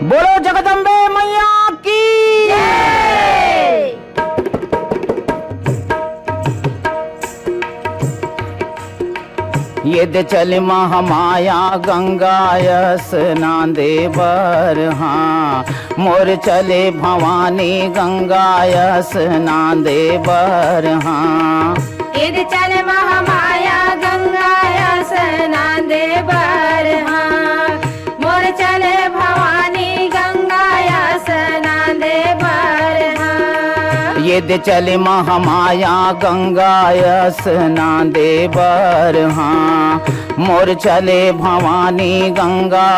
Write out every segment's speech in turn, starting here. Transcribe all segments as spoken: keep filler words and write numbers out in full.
बोलो जगदम्बे मैया की। ये दे चले महामाया गंगा स्नान दे बर, हाँ, मोर चले भवानी गंगा स्नान दे बर, हाँ। ये दे चले महामाया गंगा स्नान दे बर, हाँ, मोर चले भवानी गंगा स्नान दे बर, हाँ। ये दे चले महामाया गंगा स्नान दे बर, हाँ, मोर चले भवानी गंगा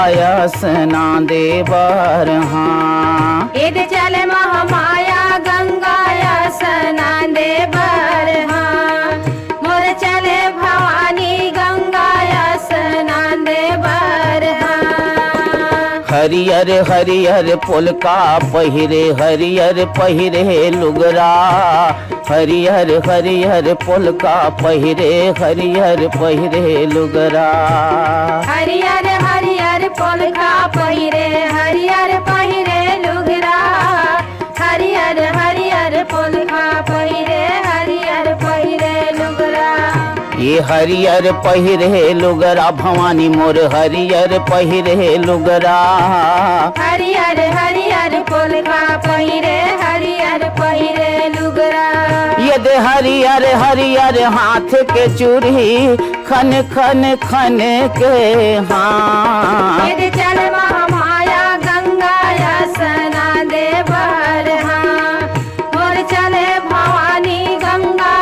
स्नान दे बर, हाँ। ये दे चले महामाया गंगा स्नान दे बर, हाँ, मोर चले भवानी गंगा स्नान दे बर, हाँ। हरियर हरियर पोलका पहिरे, हरियर पहिरे लुगरा, हरियर हरियर पोलका पहिरे, हरियर पहिरे लुगरा। हरियर हरियर पोलका पहिरे, हरियर पहिरे लुगरा, हरियर हरियर पोलका पहिरे, हरियर पहिरे लुगरा। ये हरियर पहिरे लुगरा भवानी मोर, हरियर पहिरे लुगरा। हरियर हरियर पोलका पहिरे, हरियर पहिरे लुगरा। ये दे हरियर हरियर हाथ के चूड़ी, खन खन खन के, हाँ। ये दे चल महामाया गंगा स्नान दे बर, हाँ, मोर चले भवानी गंगा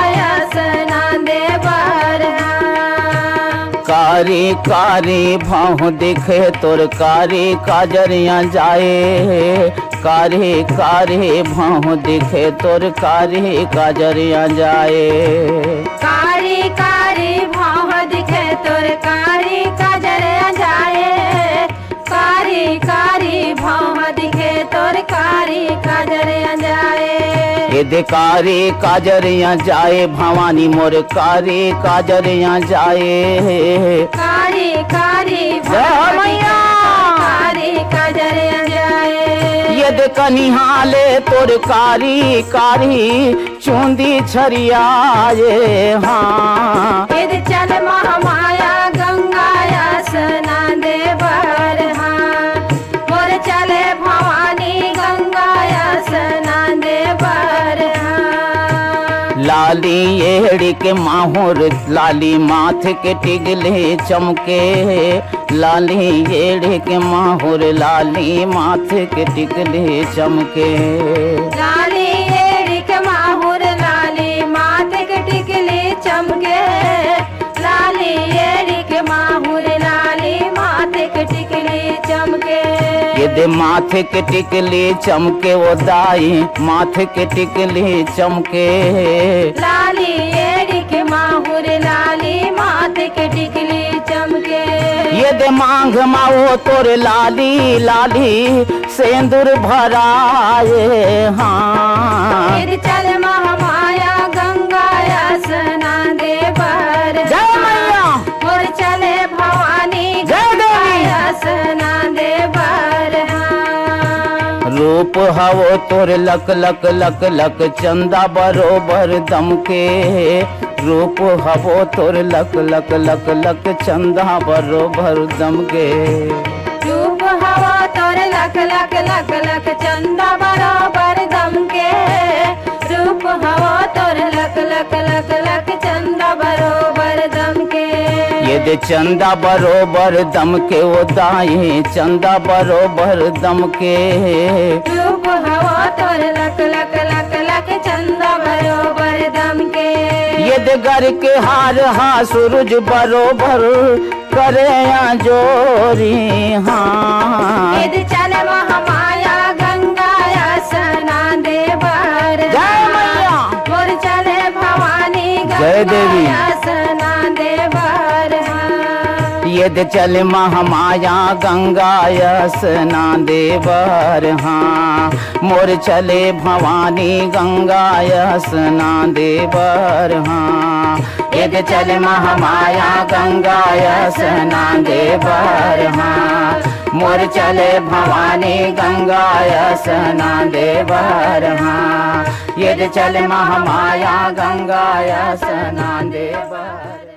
स्नान दे बर, हाँ। कारी कारी भौं दिखे तोर कारी काजरिया जाए, कारी कारी भौं दिखे तोर कारी काजरिया जाए। कारी कारी भौं दिखे तोर कारी काजरिया जाए, कारी कारी भौं दिखे तोर कारी काजरिया जाए। ये दे कारी काजरिया जाए भवानी मोर कारी काजरिया जाए। कारी कारी जय हो भौं मैया। दिखे तोर कारी काजरिया जाए। ये दे कनिहाले तोर कारी कारी चुंदी छरियाए, हाँ। ये दे चल महामाया गंगा स्नान दे बर, हाँ, मोर चले भवानी गंगा स्नान दे बर, हाँ। लाली एड़ी के माहुर, लाली माथ के टिगले चमके, लाली एड़ी के माहुर, लाली माथ के टिकली चमके। लाली एड़ी के माहुर, लाली माथ के टिकली चमके। लाली एड़ी के माहुर, लाली माथ के टिकली चमके। ये दे माथ के टिकली चमके ओ दाई, माथ के टिकली चमके। लाली एड़ी के माहुर, लाली माथ के टिकली चमके। ये दे मांग मा ओ तोर लाली लाली सेंदुर भराए, हाँ। फिर चल महामाया गंगा स्नान दे बर, जय मैया। मोर चले भवानी जय देवी। गंगा स्नान दे बर, हाँ। रूप हवो तोर लक लक लक लक चंदा बरोबर दमके। रूप हवो तोर लक लक लक लक चंदा बरोबर दमके। रूप हवो तोर लक लक लक लक चंदा बरोबर दमके। रूप हवो तोर लक लक लक लक चंदा बरोबर दमके। ये दे चंदा बरोबर दमके ओ दाई, चंदा बरोबर दमके। रूप हवो तोर लक लक लक लक चंदा बरोबर दमके। ये दे गर के हार हा सूरज बरोबर करे या जोरी, हाँ। ये दे चल महामाया गंगा स्नान दे बर, जय मैया। मोर चले भवानी जय देवी। गंगा स्नान दे बर, हाँ। ये दे चल महामाया गंगा स्नान दे बर, हाँ, मोर चले भवानी गंगा स्नान दे बर, हाँ। ये दे चल महामाया गंगा स्नान दे बर, हाँ, मोर चले भवानी गंगा स्नान दे बर, हाँ। ये दे चल महामाया गंगा स्नान दे बर।